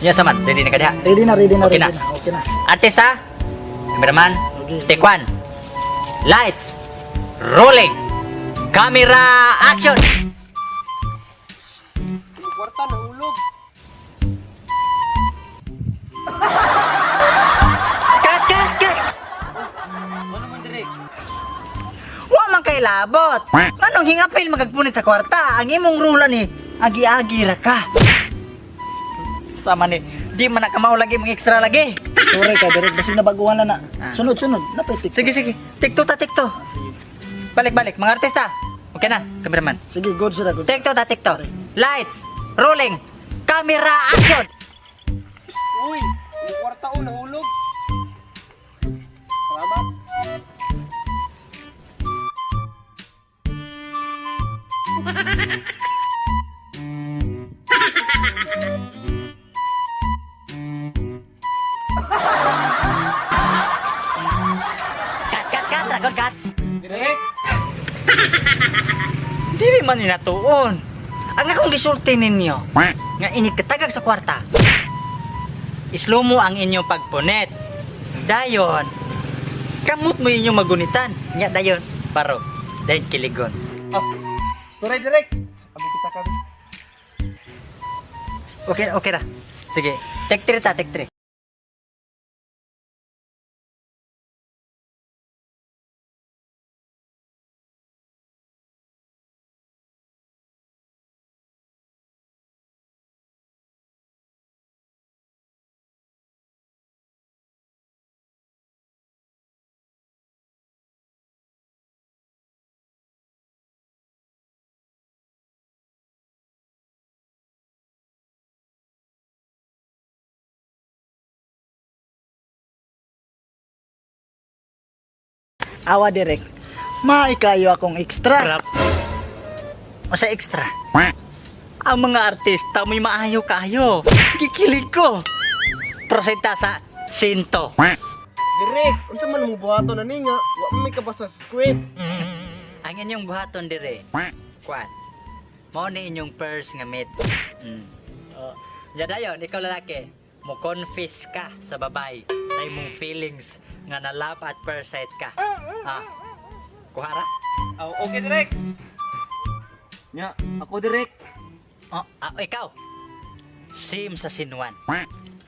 Nya saman, ready na ka diha. Ready na, ready na, Okay ready na. na. Okay na. Artista, cameraman, Okay. take one. Lights, rolling, camera, action! Yung kwarta nahulog. Cut, cut, cut! Ano man direk? Wa man kay labot. Anong hingapil magagpunit sa kwarta? Ang imong rula ni, agi-agi ra ka. Tama ni, di man na kamao lagi mga extra lagi. Sorry ka, direk. Basig nabaguhan na na. Ah. Sunod, sunod. Napay tik. Sige, sige. Tikto ta, tikto. Balik, balik. Mga artista. Okay na, cameraman. Sige, good sir, good. Tikto ta, tikto. Lights, rolling, camera, action! Uy, yung kwarta oh nahulog. Salamat. Cut, cut, cut, dragon, cut. Direk. Dili man ni natuon. Ang akong gisulti ninyo, nga inikatagag sa kwarta. Islow mo ang inyong pagpunet. Dayon, kamot mo inyong magunitan. Nya dayon, paro, dayon kiligon. Oh, sorry direk. Abi kita kami. Okay, okay ra. Sige, take 3 ta, take 3. Awa, direk. Maikayo akong extra. Crap. O sa extra. Ang mga artista may maayo kayo. Kikilig ko. Prosenta sa sinto. Direk, unsa man mong buhaton na ninga? Wa man may kabasa sa script. Ang inyong buhaton dire. Kwan. Mao ni inyong purse nga mate. Mm. Oh. Ya dayon, ikaw lalaki, mo confess ka sa babay sa imong feelings nga na love at first sight ka. Ah. Kuha ra? Oh, okay direk. Nya, ako direk. Oh, ah, ikaw. Sim sa sinuan.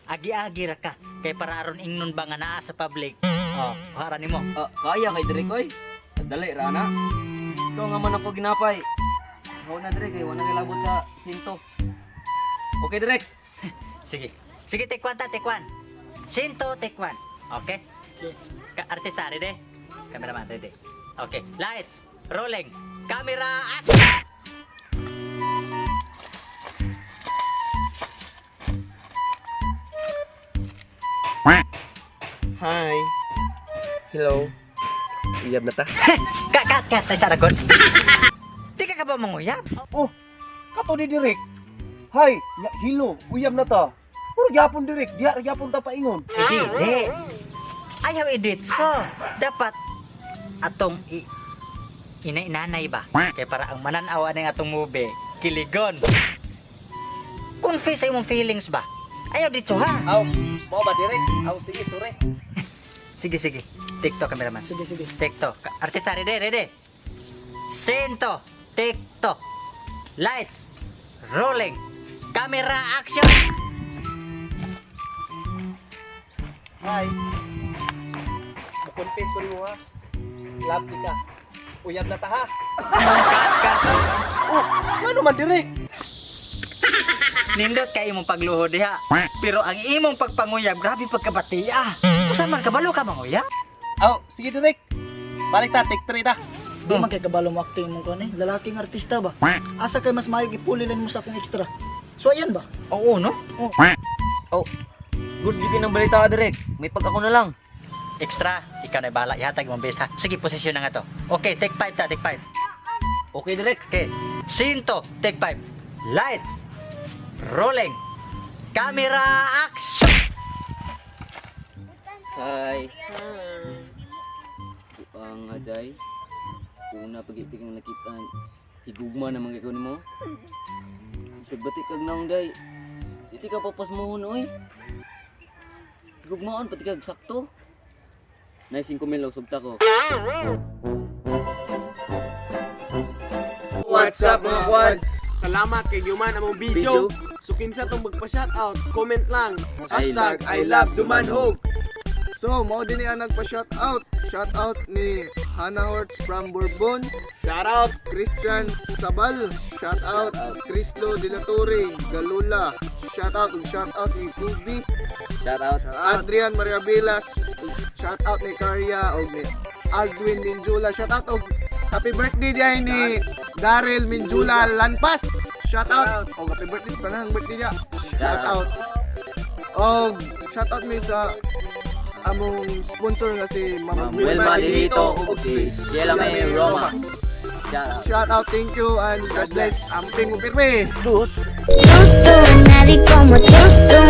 Agi-agi ra ka kay para aron ingnon ba nga naa sa public. Oh, kuha ra nimo. Ah, kaya kay direk oy. Dali ra na. Ikaw nga man ako ginapay. Ikaw na direk kay wala kay labot sa sinto. Okay direk. Sige. Sige, take one ta, take one. Sinto, take one. Okay? Ka artista, ready? Cameraman, ready. Okay. Lights, rolling, camera, action! Hi. Hello. Uyab na ta. Cut, cut, cut. Ay, saragon. Di ka ka ba manguyab? Oh, kato ni direk. Hi, nya hello, uyab na ta. Puro gyapon direk, diha ra gyapon ta paingon. Hindi. Ayaw edit. So, dapat atong i inay-inanay ba? Kaya para ang mananawa ng atong movie, kiligon. Confess sa imong feelings ba? Ayaw dito ha. Aw, mao ba direk? Aw, sige, sorry. Sige, sige. TikTok, cameraman. Sige, sige. TikTok. Artista, ready, ready. Sento, TikTok. Lights, rolling, camera, action! Hi. Mo-confess ko nimo ha. Love ti ka. Uyab na ta ha. Oh, ngano man direk? Nindot kay imong pagluhod diha. Pero ang imong pagpanguyab, grabe pagkabati ah. Usa man kabalo ka manguyab? Aw, sige direk. Balik ta, take 3 ta. Di man kay kabalo mo acting mong kuan eh. Lalaking artista ba? Asa kay mas maayo ipuli lang mo sa akong extra. So ayan ba? Oo, no? Oh. Gusto jud ng balita direk. May pag ako na lang. Extra, ikaw na bahala. Ihatag mong besa. Sige, posisyon na nga to. Okay, take 5 ta, take 5. Okay direk. Okay. Sinto, take 5. Lights, rolling, camera, action! Hi. Ang aday. Una pag-ibig ang nakita, higugma naman kay ko nimo. Sa batik kag naong day. Dili ka papasmuhon oy. Gugmaon pati kag sakto. Nay 5 mil sugta ko. What's up, mga quads? Salamat kay Yuman among video. Video. So kinsa tong magpa-shoutout, comment lang. I #ILoveDumanhog. So, mao din ang nagpa-shoutout. Shoutout ni Hannah Hortz from Bourbon, Shoutout. Christian Sabal, shoutout Cristo De La Torre, Galula, shoutout ug shoutout ni Kubi, Shout out. Adrian Maria Villas, shoutout ni Karya og ni Aldwin Minjula, shoutout og happy birthday diay ni Daryl Minjula Lanpas. Shoutout og happy birthday sa tanang birthday niya. Shoutout. Og shoutout mi sa among sponsor nga si Ma'am Ma'am Wilma Dilito ug si Sheila May Roma. Shout out. Shout out, thank you, and God bless. Amping mo pirmi. Tú, tú, nadie como tú, tú.